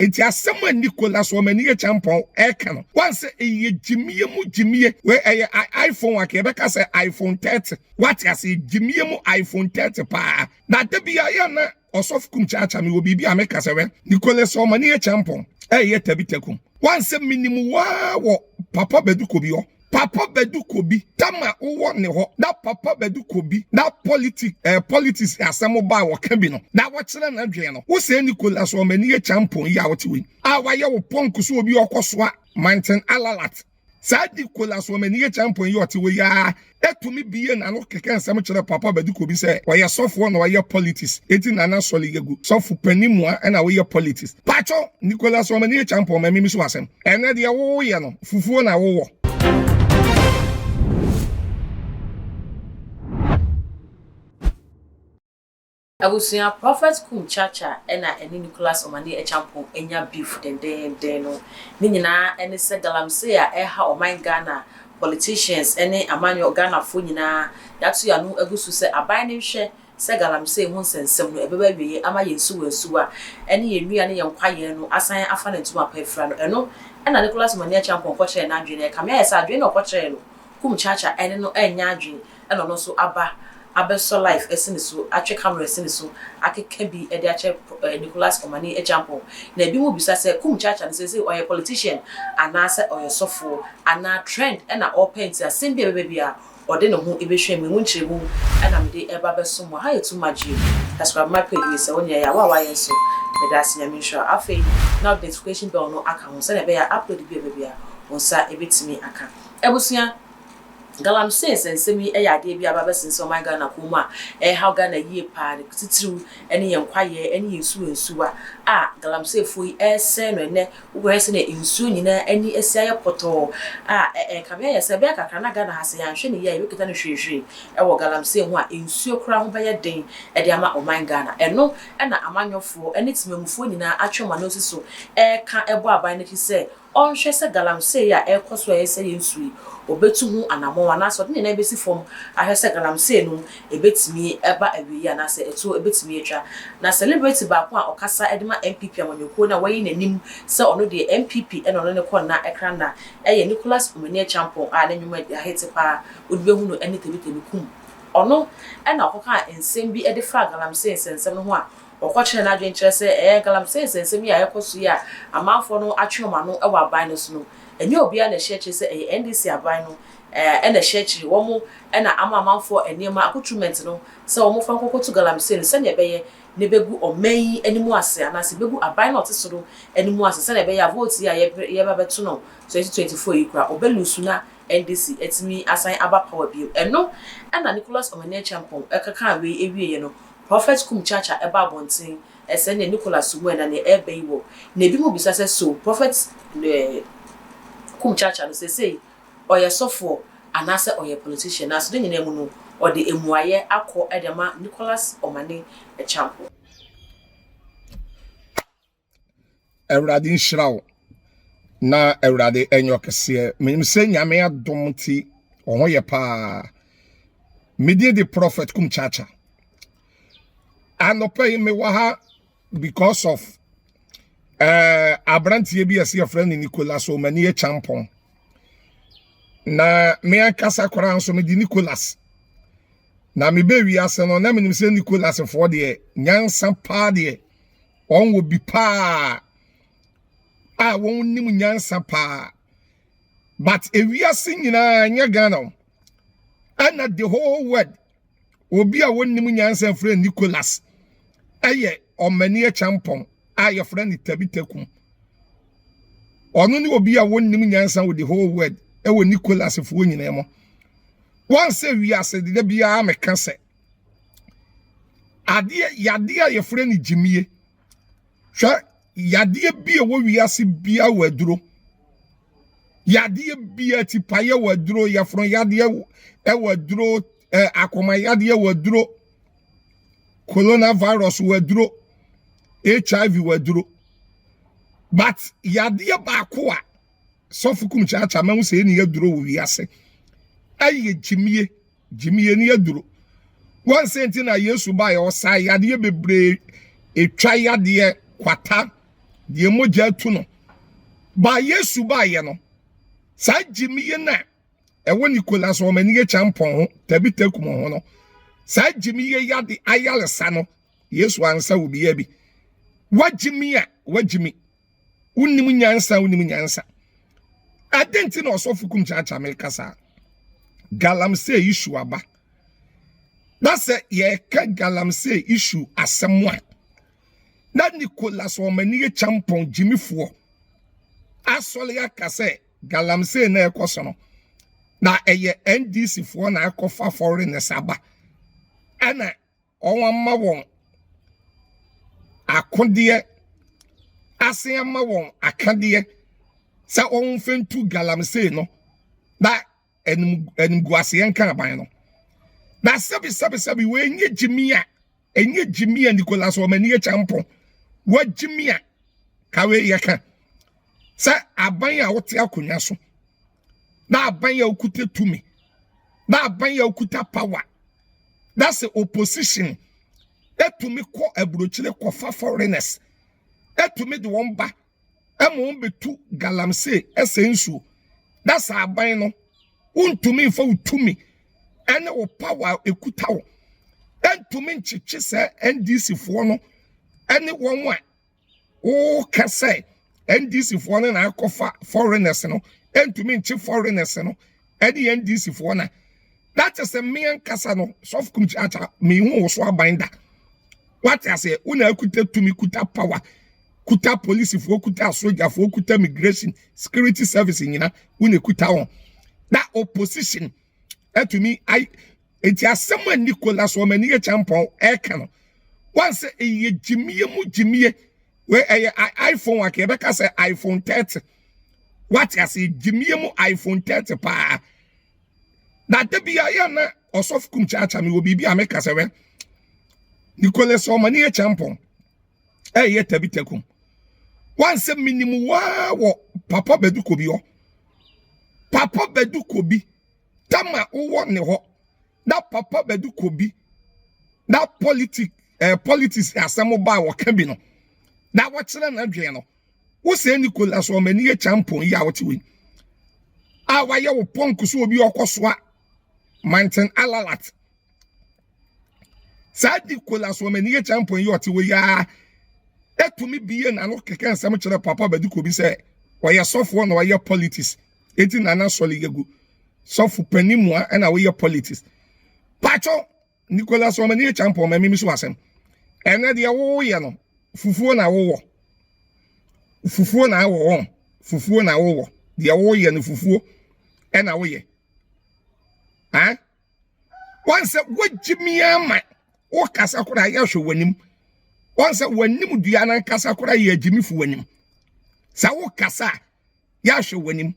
Enti asɛm a Nicholas Omani Acheampong ɛka no, wan sɛ ɛyɛ gyimie mu gyimie. Wei ɛyɛ iPhone a yɛbɛka sɛ iPhone 30. Wate ase, gyimie mu iPhone 30 paa. Na da bi a yɛ na ɔsɔfo kum kyaakyaa me wɔ biribi a meka sɛ wɛ Nicholas Omani Acheampong ɛyɛ tabitakum. Wan sɛ minimu waa wɔ Papa Badu Kobi hɔ. Papa Badu Kobi tama wowɔ ne hɔ na Papa Badu Kobi na politic politics asɛm ba a wɔka bi no na wɔkyerɛ n'adwene no. Wosɛ Nicholas Omani Acheampong yi a wote wei a wayɛ wo pɔnk so obi ɔkɔ soa Mountain Alalat. Saa Nicholas Omani Acheampong yi ɔte wei a etumi bie n'ano keka nsɛm kyerɛ Papa Badu Kobi sɛ ɔyɛ sɔfoɔ na ɔyɛ politics, eti nana sɔle yɛgu sɔfo panin a ɛna woyɛ politics. Patro Nicholas Omani Acheampong, ma mimi so asɛm ɛnɛ deɛ woyɛ no fufuo na wowɔ. Abusua, Prophet Kum Chacha ɛna ɛne Nicholas Omane Acheampong anya beef dendenden no. Ne nyinaa ɛne sɛ galamsey a ɛha ɔman Ghana politicians ɛne amanyɔ Ghanafoɔ nyinaa yɛato yɛn ano agu so sɛ aban ne nhwɛ sɛ galamsey ho nsɛnsɛm no ɛbɛba awie ama yɛn nsuwa nsuwa ɛne yɛn nnua ne yɛn kwaeɛ no asan afa ne ntoma pa afira no. Ɛno ɛna Nicholas Omane Acheampong kɔkyerɛɛ n'adwene. Ɛkame ayɛ sɛ adwene na ɔkɔkyerɛɛ no, Kum Chacha ɛne no ɛnyɛ adwene, ɛna ɔno nso aba abɛsɔ live ɛsi ne so, atwe camera ɛsi ne so, akeka bi ɛde akyɛ Nicholas Omane Acheampong. Na ebi mu bisa sɛ Kum Chacha no sɛ ɔyɛ politician anaasɛ ɔyɛ sɔfoɔ anaa trend ɛna ɔpɛ, nti asɛm bi a ɛbɛba bi a ɔde ne ho ebɛhwɛ mu. Emu nkyerɛmu ɛna mede ɛba bɛso mu ha. Yɛ too much. Subscribe my page wei sɛ wɔnyɛ yɛ a wa a wayɛ nso, mede ase. Nyame nhyira. Afei na notification bell no aka ho sɛnea ɛbɛyɛ a upload bi a ɛbɛ bi a wɔn nsa ebɛtumi aka. Abusua, galamsey nsɛnsɛm yi yɛ adeɛ bi a aba bɛsensɛn ɔman Ghana kɔn mu a ɛrehaw Ghana yie paa, ne titiriw ne yɛn kwaeɛ ne yɛn nsuwa nsuwa a galamseyfoɔ yi ɛresɛe no. Ɛnɛ wokɔhwɛ sɛ ne nsuo nyinaa ani asi ayɛ pɔtɔɔ a ɛkame ayɛ sɛ ɛbɛyɛ kakra na Ghana ha sɛ yɛanhwɛ ne yie a yɛbɛkita no hwehwee ɛwɔ galamsey ho a nsuo koraa ho bɛyɛ den ɛde ama ɔman Ghana. Ɛno ɛna amanyɔfoɔ ne temamufoɔ nyinaa atwe wɔn ano si so ɛreka ɛbɔ aban n'akyi sɛ ɔnhwɛ sɛ galamsey a ɛrekɔ so a ɛyɛ yɛn nsuo yi ɔbɛtu ho anammɔn anaasɛ ɔde ne nan bɛsi fam ahwɛ sɛ galamsey no ɛbɛtumi ɛba awie anaasɛ ɛto ɛbɛtumi atwa. Na celebrity baako a ɔkasa ɛde ma NPP amanyɔkuo no a wayi n'anim sɛ ɔno deɛ NPP ɛna ɔno ne kɔ nna ɛkra na ɛyɛ Nicholas Omani Acheampong a ne nnwuma ahete paa wode bɛhu no ɛne Tebitɛbi Kum. Ɔno ɛna ɔkɔka nsɛm bi ɛde fa galamsey nsɛnsɛm no ho a ɔkɔkyerɛ n'adwene kyerɛ sɛ ɛyɛ galamsey nsɛnsɛm yi a ɛkɔ so yi a amanfoɔ no atwe wɔn ano wɔ aban no so no, ɛnyɛ obiara na ɛhyɛ akyire, sɛ ɛyɛ NDC aban no ɛna ɛhyɛ akyire wɔn ɛna ama amanfoɔ nneɛma accoutrement no sɛ wɔn fa nkɔkɔto galamsey no sɛnea ɛbɛyɛ ne bɛgu ɔman yi anim ase anaasɛ bɛgu aban no ɔte so no anim ase, sɛnea ɛbɛyɛ a vote yi a yɛba bɛto no 2024 yi kora ɔbɛ lose na NDC ɛtumi asan aba power bio. Ɛno ɛna Nicholas Omane Acheampong ɛkeka wei ewieɛ no, Prophet Kum Chacha ɛba abɔnten ɛsɛ ne Nicholas mu ɛna ne ɛɛbɛ yi wɔ. Na ebi mu bisa sɛ so Prophet Kum Chacha no sɛsɛyi ɔyɛ sɔfoɔ anaasɛ ɔyɛ politician? Na so ne nyinaa mu no ɔde emuayɛ akɔ ɛde ama Nicholas Omane Acheampong. Awurade nhyira wo na Awurade ɛnyɛ ɔkɛseɛ. Menim sɛ Nyame adom nti ɔho yɛ paa. Medin de Prophet Kum Chacha. Anɔpa yi mewɔ ha because of aberanteɛ bi a ɛsɛ yɛfrɛ no Nicholas Omani Acheampong. Na me ankasa koraa nso mede Nicholas na mebɛ wiase no na menim sɛ Nicholas foɔ deɛ nyansa paa deɛ wɔn wɔ bi paa a wɔn nim nyansa paa, but ewiase nyinaa nyɛ Ghana o, ɛna the whole world obi a wɔnim nyansa frɛ Nicholas ɛyɛ Ɔmani Acheampong a yɛfrɛ no Tabitakum. Ɔno ne obi a wɔnim nyansa wɔ the whole world ɛwɔ Nicholas foɔ nyinaa mu. Wɔn sɛ wiase deda biara meka sɛ adeɛ yadeɛ a yɛfrɛ no gyimie, hwɛ, yadeɛ bi a ɛwɔ wiase bia wɔ aduro. Yadeɛ bia tipaeɛ wɔ aduro, yɛforo yadeɛ ɛwɔ aduro, akoma yadeɛ wɔ aduro, coronavirus wɔ aduro, HIV wɔ aduro, but yadeɛ baako a sɔfo Kum Kyaakyaa mahu sɛ ɛni aduro wɔ wiase ɛyɛ gyimie. Gyimie ni aduro. Wɔn sɛ nti na Yesu ba yɛ ɔsa yadeɛ bebree, etwa yadeɛ, kwata. Deɛ mogya atu no. Ba Yesu baayɛ no, saa gyimie no a ɛwɔ Nicholas Ɔmani Acheampong ho, Tabitha Kum ho no, saa gyimie yade ayaresa no, Yesu ansa wo bia bi. Wagyimi a, wagyimi. Wonim nyansa, wonim nyansa. Adɛn nti na ɔsɔfo kum kyaakyaa me kasa? Galamsey issue aba. Na sɛ yɛka galamsey issue asɛm a, na Nicholas Ɔmani Acheampong gyimifoɔ asɔre aka sɛ galamsey na ɛkɔ so no, na ɛyɛ NDC foɔ na akɔfa foreigners aba. Ɛna wɔn ama wɔn akodeɛ, ase ama wɔn akadeɛ sɛ wɔn mfɛntu galamsey no na animguaseɛ nka aban no. Na sɛbi sɛbi sɛbi wɔnyɛ gyimi a ɛnyɛ gyimi a Nicholas Ɔmani Acheampong wagyimi a kawe yɛka sɛ aban a wote akonnwa so na aban a wokuta tumi na aban a wokuta power that's the opposition etumi kɔ aburokyire kɔfa foreigners etumi de wɔn ba ɛma wɔn bɛtu galamsey ɛsɛ nsuo. That's aban no wontumi mfa wo tumi ɛne wo power ekuta wo ɛntumi nkyekye sɛ NDC foɔ no ɛne wɔn a wɔka sɛ NDC foɔ no na akɔfa foreigners no, ɛntumi nkye foreigners no ɛne NDC foɔ na that is a mmea nkasa no. Sɔfo kum kyaakyaa mihu wo so aban da wate aseɛ. Wo na akuta tumi, kuta power, kuta polisifoɔ, kuta asogyafoɔ, kuta immigration security service nyina, wo na kuta wɔn na opposition ɛtumi ayi. Eti asɛm a Nicholas Ɔmani Acheampong ɛka no wɔn sɛ ɛyɛ gyimie mu gyimie. Wei ɛyɛ iPhone a yɛbɛka sɛ iPhone 30, wate ase? Gyimie mu iPhone 30 paa. Na da bi a yɛ na ɔsɔfo kum kyaakyaa mi wɔ biribi a meka sɛ wɛ Nicholas Ɔmani Acheampong ɛyɛ Tabitha Kum wɔn sɛ minimu waa wɔ Papa Badu Kobi hɔ. Papa Badu Kobi tama wowɔ ne hɔ na Papa Badu Kobi na politics asɛm ba a wɔka bi no na wɔkyerɛ n'adwene no. Wosɛ Nicholas Ɔmani Acheampong yi a wɔte wei a wayɛ wo pɔnk so obi ɔkɔ soa Mountain Ararat, saa Nicholas Ɔmani Acheampong yi ɔte wei a etumi bie n'ano keka nsɛm kyerɛ Papa Badu Kobi sɛ ɔyɛ sɔfoɔ na ɔyɛ politics, eti nana sɔle yegu sɔfo panin a ɛna ɔyɛ politics patro. Nicholas Ɔmani Acheampong, ma mimi so asɛm ɛnɛ deɛ wɔyɛ no, fufuo na wowɔ, fufuo na awɔ wɔn, fufuo na wowɔ deɛ wɔyɛ no, fufuo ɛna woyɛ ah. Wɔn sɛ wɔgye mi ama wɔkasa koraa yɛhwɛ w'anim. Wɔn sɛ w'anim dua n'ankasa koraa yɛ agyimifo w'anim sɛ wokasa a yɛahwɛ w'anim.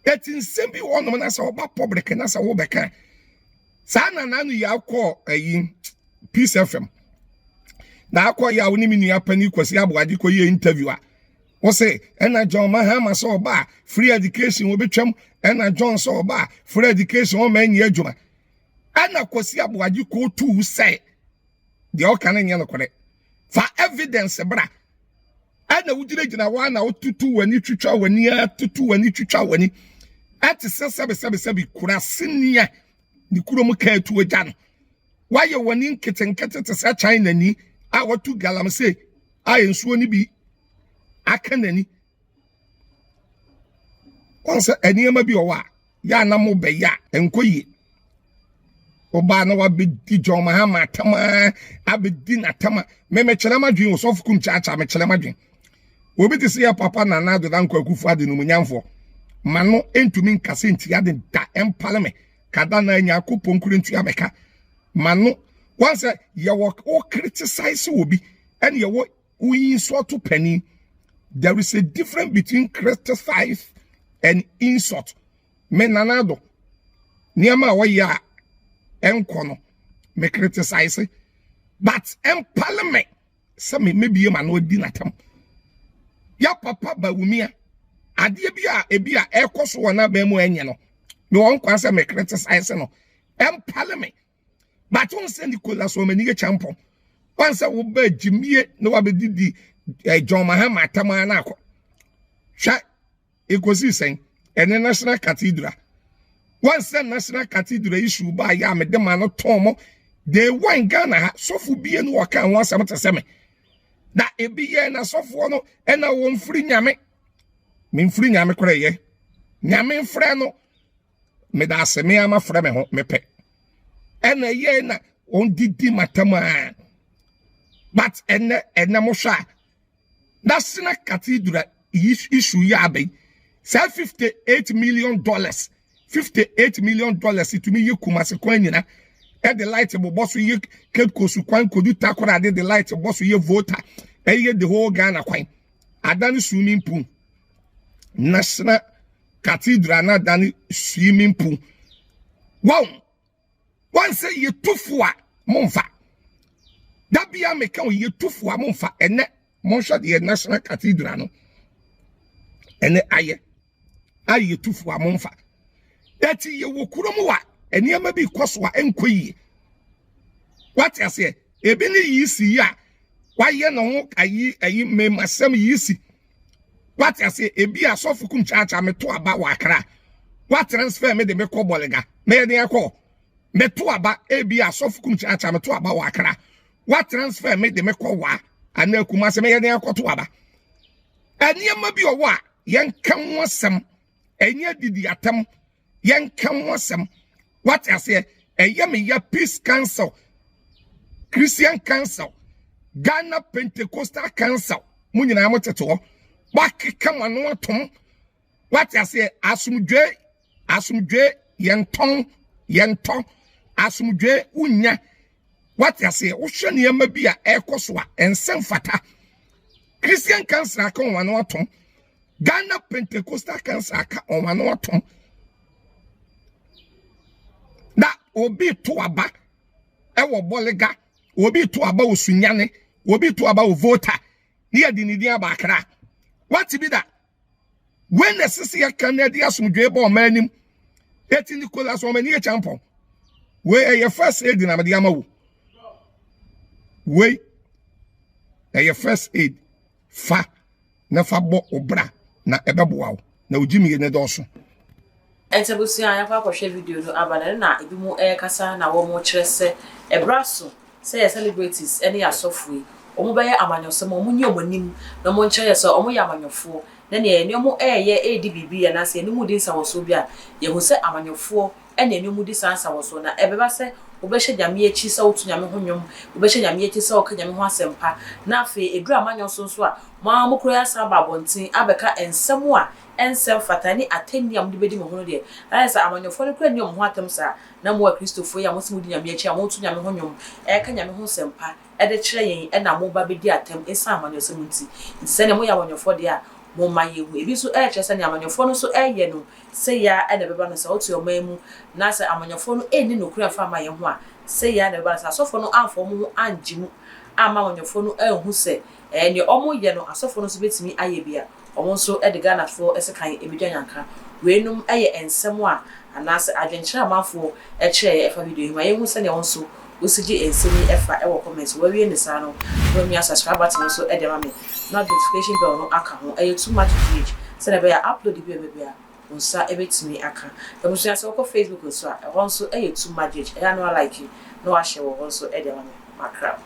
Eti nsɛm bi wɔ hɔnom na sɛ ɔba public na sɛ wobɛka saa na n'ano yɛ akɔ ayi Peace FM na akɔ yɛ a wo ne me nua pani Kwasi Aboagye kɔ yɛ interview a wɔsɛ ɛna John Mahama sɛ ɔba a free education wɔbɛtwam, ɛna John sɛ ɔba a free education ɔma anyi adwuma, ɛna Kwasi Aboagye kɔɔtuu sɛ deɛ ɔka no nyɛ nokorɛ, fa evidence bra. Ɛna wogyinagyina hɔ a na wotutu w'ani twitwa w'ani atutu w'ani twitwa w'ani ɛte sɛ sɛbesɛbesɛbe kuraseni a ne kurom ka atu agya no. Wayɛ w'ani nketenkete te sɛ China ni a watu galamsey a nsuo no bi aka n'ani. Wɔn sɛ nneɛma bi wɔ hɔ a yɛ anam bɛyɛ a nkɔ yie. Ɔbaa na wabɛdi John Mahama atam a abɛdi n'atam a mɛmɛkyerɛ ma dwen. Osɔfo kum kyaakyaa mɛkyerɛ ma dwen. Obi te sɛ yɛ papa Nana Addo Dankwa Akufo Addo nomonyamfoɔ ma no ntumi nkasa ntia de da mpale me kada na anya akopɔ nkure ntua mɛka ma no. Wɔn sɛ yɛwɔ wo criticize wɔ bi ɛne yɛwɔ wo insult panin. There is a difference between criticize and insult. Me Nana Addo nneɛma a wɔyɛ a ɛnkɔ no me criticize, but ɛmpale me sɛ me mebie ma no adi n'atam. Ya papa Bawumia adeɛ bi a ebi a ɛkɔ so wɔ n'abɛn mu ɛnyɛ no, me wɔn kwan sɛ me criticize no, ɛmpale me. But wɔn sɛ Nicholas Ɔmani Acheampong wɔn sɛ wɔba gyimie na wabɛdidi. eh, John Mahama atam ara na akɔ. Hwɛ ekosi sɛn ɛne National Cathedral. Wɔn sɛ National Cathedral issue ba yɛ a mede ma no tɔn mo. Day one Ghana ha sɔfo bie no wɔka ho asɛm te sɛ me. Na ebi yɛ na sɔfoɔ no ɛna wɔn firi nyame. Memfiri nyame korɛ yɛ. Nyame mfrɛ no. Meda ase me ama frɛ me ho mepɛ. Ɛna yɛ na wɔn didi matam a. But ɛnɛ ɛnɛ mo hwɛ a National Cathedral issue yi aba yi saa $58 million, $58 million tumi yɛ Kumasi kwan nyina, ɛde light bobɔ so, yɛ Cape Coast kwan kodu Takoradi, de light bɔ so, yɛ Volta, ɛyɛ the whole Ghana kwan. Adane swimming pool. National Cathedral na adane swimming pool. Wɔn wɔn sɛ yɛtufo a momfa dabia meka wo yɛtufo a momfa. Ɛnɛ monhwɛ deɛ National Cathedral no ɛnɛ ayɛ ayɛ. Yɛtufo a momfa ɛti yɛwɔ kurom a nneɛma bi kɔ so a ɛnkɔ yie. Wate aseɛ? Ebi ne yi si yi a wayɛ ne ho ayi ayi mmɛmasɛm yi si. Wate aseɛ? Ebi asɔfo kum kyaakyaa meto aba wɔ Akra, wa transfer me de me kɔ Bɔlega, mɛyɛ den akɔ meto aba. Ebi asɔfo kum kyaakyaa meto aba wɔ Akra, wa transfer me de me kɔ wa ana Kumase, mɛyɛ den akɔto aba. Nneɛma bi ɔwɔ a yɛnka ho asɛm, ɛnyɛ didi atam, yɛnka ho asɛm. Wate aseɛ? Ɛyɛ me ya. Peace Council, Christian Council, Ghana Pentecostal Council, mo nyinaa mo tete hɔ wakeka mo ano atom. Wate aseɛ? Asomdwe, asomdwe yɛntɔn, yɛntɔ asomdwe wunya. Wate aseɛ? Wohwɛ nneɛma bi a ɛrekɔ so a ɛnsɛm fata. Christian Council aka wɔn ano atom, Ghana Pentecostal Council aka wɔn ano atom na obi to aba ɛwɔ Bɔlega, obi to aba wɔ Sunyane, obi to aba wɔ Volta ne yɛde ne din aba Akra. Wate bi da? Wei na ɛsisi yɛka na ɛde asomdwe bɔ ɔman anim. Eti Nicholas Omane Acheampong, wei ɛyɛ first aid na mede ama wo. Wei ɛyɛ first aid, fa na fa bɔ wo bra na ɛbɛboa wo na ogyi mmienu ne dɔɔso. Nti abusua, yɛakɔ akɔhwɛ video no aba na ɛno na ebi mu ɛrekasa na wɔn kyerɛ sɛ ɛbra so sɛ yɛ celebrities ne yɛ asɔfo yi, wɔn bɛyɛ amanyɔsɛm a wɔn nyi wɔn anim na wɔn nkyerɛ yɛ sɛ wɔn yɛ amanyɔfoɔ na nea ɛne wɔn ɛreyɛ ɛredi biribi anaasɛ ɛne mu di nsawɔsoɔ bi a yɛhu sɛ amanyɔfoɔ ɛna ɛne mu di saa nsawɔsoɔ. Na ɛbɛba sɛ wobɛhyɛ Nyame akyi sɛ woto Nyame ho nnwom, wobɛhyɛ Nyame akyi sɛ woka Nyame ho asɛmpa, na afei ɛduru amanyɔ so nso a mo ara mo kura asan aba abɔnten abɛka nsɛm a ɛnsɛm fata ne atɛnni a mode bɛdi mo ho no deɛ, ayɛ sɛ amanyɔfoɔ no kura nni ɔmo ho atɛm saa. Na mo Akristofoɔ yi a mo sɛ modi Nyame akyi a moto Nyame ho nnwom, ɛka Nyame ho nsɛmpa ɛde kyerɛ yɛn, ɛna mo ba bɛdi atɛm ɛsiane amanyɔsɛm nti. Nti sɛnea moyɛ amanyɔfoɔ deɛ a, momma yɛhu. Ebi nso ɛrekyerɛ sɛ nea amanyɔfoɔ no nso ɛreyɛ no sɛ yɛa ɛna ɛbɛba no sɛ wote ɔman mu na sɛ amanyɔfoɔ no ɛnni nokorɛ mfa ama yɛn ho a, sɛ yɛa na ɛbɛba no sɛ asɔfoɔ no amfa wɔn ho angye mu amma amanyɔfoɔ no anhu sɛ nea wɔyɛ no, asɔfoɔ no nso bɛtumi ayɛ bi a wɔn nso de Ghanafoɔ sekan ebɛdwa nyanka. Weinom yɛ nsɛm a anaasɛ adwenkyerɛ amanfoɔ kyerɛ ɛfa video yi ho a yɛhu sɛnea wɔn nso wosi gye nsɛm yi ɛfa ɛwɔ comments. Wɔawie ne saa no, na wɔamia subscribe button no nso de ama me na notification bell no aka ho. Ɛyɛ Too Much GH sɛnea ɛbɛyɛ upload bi a ɛbɛbi a wo nsa ɛbɛtumi aka. Abusua, sɛ wokɔ Facebook nso a, ɛhɔ nso ɛyɛ Too Much GH. Ɛyɛ a na wa like na wahyɛ wɔ hɔ nso de ama me makra.